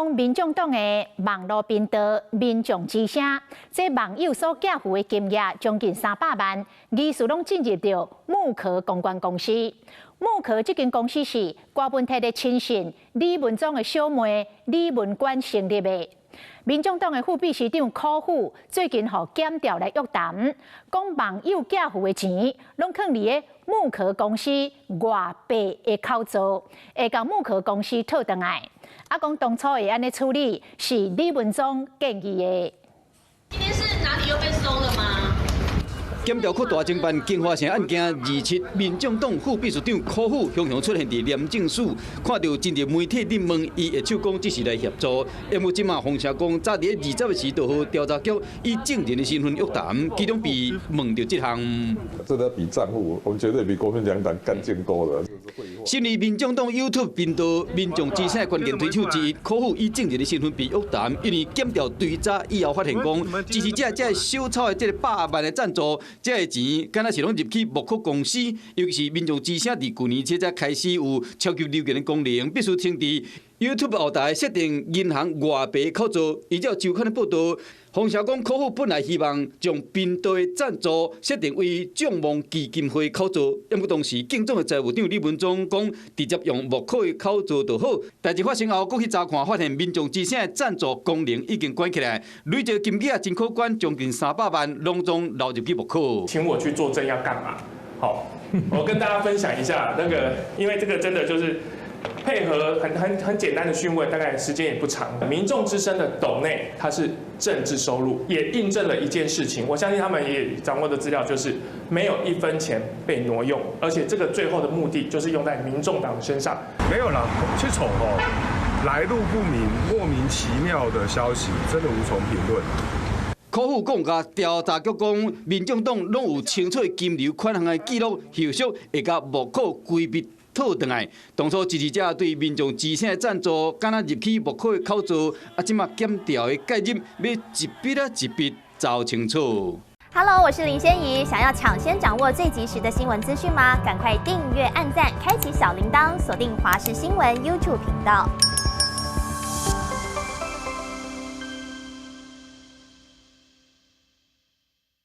講民眾黨的網路頻道民眾之聲，這網友所寄付的金額將近300萬，疑似攏進入著木殼公關公司。木殼這間公司是柯文哲的親信李文忠的小妹李文娟成立的。民眾黨的副秘書長柯富最近予檢調來約談，講網友寄付的錢攏囥佇个木殼公司外爸的口座，會共木殼公司討轉來。啊，講當初會按呢處理是李文忠建議的。今天是哪裡又被搜了嗎？檢調擴大偵辦京華城案件27，民眾黨副秘書長柯富雄雄出現佇廉政署，看著進入媒體咧問，伊會手講只是來協助。毋過這馬風聲講，早佇20月時就予調查局以證人的身份約談，其中被問著這項。這個比賬戶，我們絕對比國民兩黨乾淨多了。身為民眾黨 YouTube 頻道民眾之聲關鍵推手之一，柯富以證人的身份被約談，因為檢調追查以後發現講，支持者這小草的這个百萬的贊助，這个錢敢若是攏入去木殼公司，尤其是民眾之聲佇舊年這才開始有超級留言的功能，必須先佇 YouTube 後台設定銀行外爸口座。依照週刊的報導，風聲講柯富本來希望將頻道的贊助設定為眾望基金會口座，毋過當時競總的財務長李文忠講，直接用木殼的口座就好。代誌發生後，閣去查看，發現民眾之聲的贊助功能已經關起來，累計金額真可觀，將近300萬，攏總流入去木殼。請我去作證要幹嘛？好，我跟大家分享一下那個，因為這個真的就是配合很簡單的詢問，大概時間也不長。民眾之聲的斗內，它是政治收入，也印證了一件事情。我相信他們也掌握的資料就是沒有一分錢被挪用，而且這個最後的目的就是用在民眾黨的身上。沒有啦，這種哦，來路不明、莫名其妙的消息，真的無從評論。柯富講，共調查局講，民眾黨攏有清楚金流款項的記錄，後續會共木殼規筆討轉來。當初支持者對民眾之聲的贊助，敢若入去木殼的口座，啊，這馬檢調的介入，欲一筆仔一筆查清楚。 Hello，我是林仙怡，想要搶先掌握最及時的新聞資訊嗎？趕快訂閱、按讚、開啟小鈴鐺，鎖定華視新聞 YouTube 頻道。